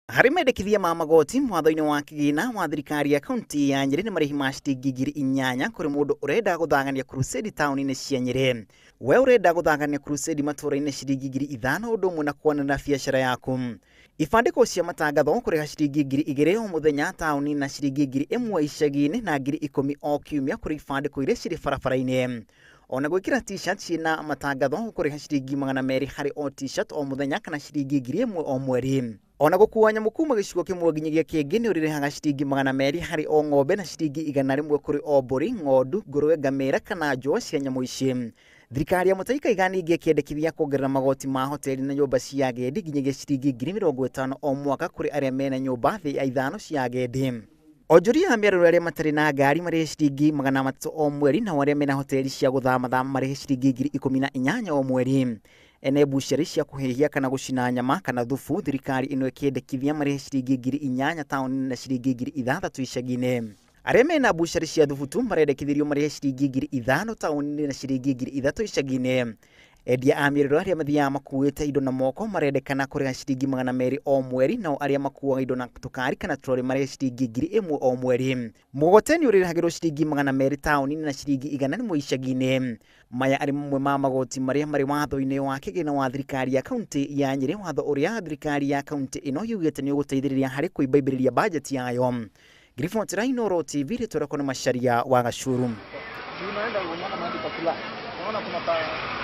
Harĩ mendekithia ma magoti watho-inĩ wa kĩgĩna wa thirikari ya kaunti ya Nyĩrĩ nĩ marĩhi ma ciringi 8,000 kũrĩ mũndũ ũrenda gũthagania crusade taũni-inĩ cia Nyĩrĩ. We ũrenda gũthagania crusade matũũra-inĩ ciringi 5,000 ũndũ ũmwe na kuonana biacara yaku. Ibandĩko cia matangatho kũrĩha ciringi 2,000 o mũthenya taũni na ciringi 1,000 icagi-inĩ na 10,000 o kiumia kũrĩ ibandĩko iria cirĩ barabara-inĩ. Ona gwĩkĩra t-shirt ciĩna matangatho kũrĩha ciringi 200 harĩ o t-shirt o mũthenya kana ciringi 1,000 o mweri. Ona gũkua nyamũ kuma gĩcigo kĩmwe nginyagia kĩngĩ nĩ ũrĩrĩhaga ciringi 200 harĩ o ng'ombe na ciringi 100 kũrĩ o mbũri, ng'ondu, ngũrwe, ngamĩra kana njũa cia nyamũ ici. Thirikari ya Mũtaika Kaiga ningĩ ĩkĩendekithia kuongerera magoti ma hoteli na nyũmba cia agendi nginyagia ciringi 50,000 o mwaka kũrĩ arĩa mena nyũmba thĩ ya 5 cia agendi. Onjoria a mĩarũro arĩa matarĩ na ngari marĩhe ciringi 300 o mweri nao arĩa mena hoteli cia gũthamathama marĩhe ciringi 18,000 o mweri. Ene buceri cia kũhĩhia kana gũcina nyama kana thubu thirikari ĩno ĩkĩendekithia marĩhe ciringi 8,000 taũni na ciringi 6,000 icagi-inĩ. Arĩa mena buceri cia thubu tu marendekithirio marĩhe ciringi 5,000 taũni na ciringi 3,000 icagi-inĩ. Endia a mĩrĩro arĩa mathiaga makuĩte indo na moko marendekana kũrĩha ciringi 200 o mweri nao arĩa makuaga indo na tũkari kana trori marĩhe ciringi 1,000 o mweri. Mũgogoteni ũrĩhagĩrwo ciringi 200 taũni na ciringi 100 icagi-inĩ. Maya arĩ mamwe ma magoti marĩa marĩ watho-inĩ wa kĩgĩna wa thirikari ya kaunti ya Nyĩrĩ, watho ũrĩa thirikari ya kaunti ĩno yugĩte nĩ ũgũteithĩrĩria harĩ kũimbaimbĩrĩria bajeti yayo. Ngiribotera Inooro TV rĩtwa rĩakwa nĩ Macharia wa Gacuru. Unaenda unaona mahali pa kulala. Unaona kuna pa